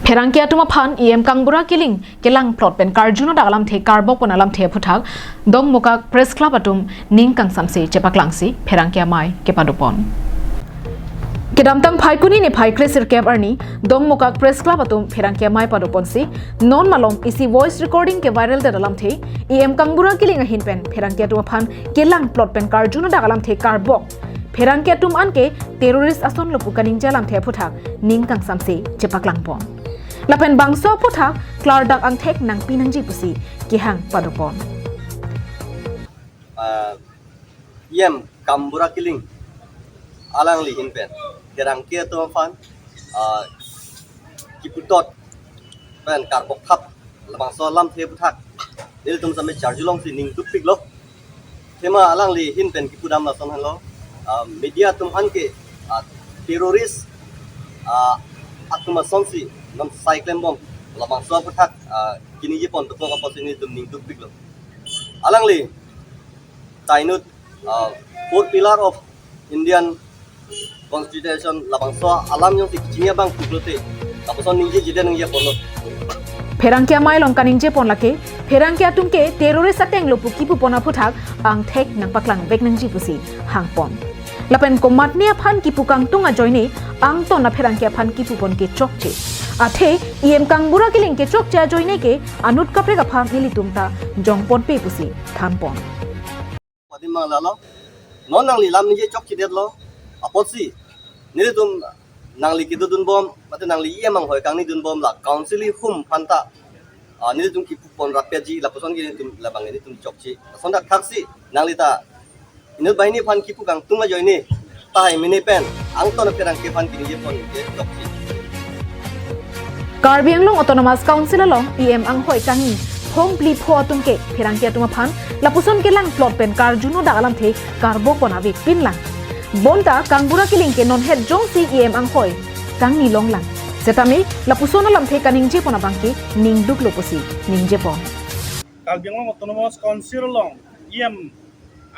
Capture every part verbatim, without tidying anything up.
Pherangke atum aphan E M Kangbura Killing kelangplot pen karjuno dak alamthe karbok pon alamthe aphuthak Dongmukak Press Club atum ning kangsamse chepaklangsi pherangke amei kepadopon. Kedamtang Phaikuni niphai kresirkep arni Dongmukak Press Club atum pherangke amei padoponsi non malom isi voice recording ke viral det alamthe E M Kangbura Killing ahin pen pherangke atum aphan kelangplot pen karjuno dak alamthe karbok pherangke atum anke terrorist asonlo pu kaningje alamthe aphuthak ning kangsamse chepaklangpon. Lapen bangso aphuthak klardak angthek nangpi nangji pusi kehang padopon. Ah, E M Kangbura Killing alangli ahin pen pherangke atum aphan, ah, kiputhot pen karbok thap labangso alamthe aphuthak nelitum same charjulongsi ning dukpiklo. Athema alangli ahin pen kipudam lason henlo, ah, media atum anke, ah, terrorist, ah, atum asonsi non sai klembom labangso aphuthak, ah, kiningje pon dokok apotsi nelitum ning dukpiklo. Alangli ta inut, ah, four pillar of Indian Constitution labangso alam jongsi kachini abang puklote lapuson ningje jide ningje ponlo. Pherangke amei along kaningje pon lake pherangke atum ke terrorist atenglo pu kipupon aphuthak angthek nangpaklang vek nangji pusi hangpon. Lapen komatne aphan kipu kangtung ajoine angton apherangke aphan kipupon ke chokche. Athe E M Kangbura Killing ke chokche ajoine ke anut kaprek aphan nelitum ta jongponpe pusi thanpon. Padimang lalo. Non nangli lam ningje chokchedetlo. Apotsi nelitum nangli kedodunbom, mate nangli E M anghoi kangni dunbom la council ahum aphanta, ah, nelitum kipupon rapji lapuson ke nelitum labang nelitum chokche. Lason dak thaksi nangli ta inut banghini aphan kipu kangtung ajoine tahai mene pen angton pherangke aphan kiningje pon ke chokche. Karbi Anglong Autonomous Council along E M anghoi kangni phongphli pho atum ke pherangke atum aphan lapuson kelangplot pen karjuno dak alamthe karbok pon avepinlang. Bonta Kangbura Killing ke non het jongsi E M anghoi kangni longlang. Setame lapuson alamthe kaningje pon abang ke ning duklo pusi ningje pon. Karbi Anglong Autonomous Council along E M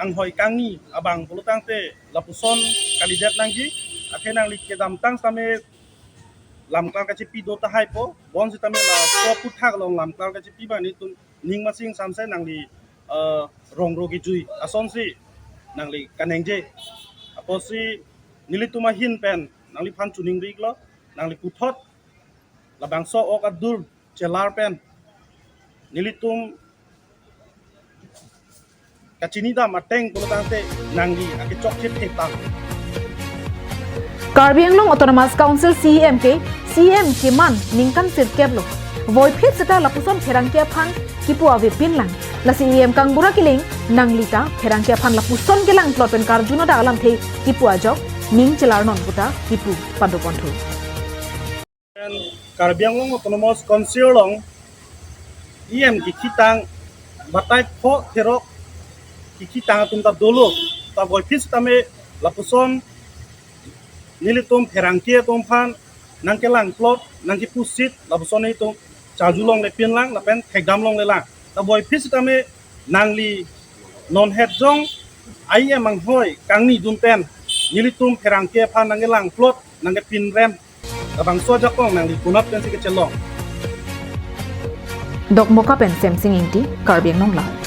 anghoi kangni abang pulotangte lapuson kalidet nangji, athe nangli kedamtang same lamklar kachepi do tahai po, bonsitame laso aphuthak along lamklar kachepi abang nelitum ning masing samsai nangli, eh, rongro kejui asonsi nangli kaningje. Apotsi nelitum ahin pen nangliphan choningrilo, nangli puthot labangso ok adur chelar pen nelitum kachinidam ateng pulotangte nangli akechokche thetang. Karbi Anglong Autonomous Council C E M ke C E M keman ningkan sirkep lo. Voiphit seta lapuson pherangke aphan kipu avepinlang. Lasi E M Kangbura Killing nangli ta pherangke aphan lapuson kelangplot pen karjuno dak alamthe kipu ajok ning chelarnon puta kipu padoponthu. Karbi Anglong Autonomous Council along E M kekhitang batai pho therok kekhitang atum ta dolo, ta voiphit sitame lapuson nelitum pherangke atum aphan nangkelangplot nangkipusit lapuson nelitum charjulonglepinlang lapen thekdamlonglelang. Ta voiphit sitame nangli non het jong E M anghoi kangni dun pen nelitum pherangke aphan nangkelangplot nangkepinrem. Labangso ajakong nangli konat pensi kechelong. Dokmoka pen Semsing Ingti, Karbi Anglong Live.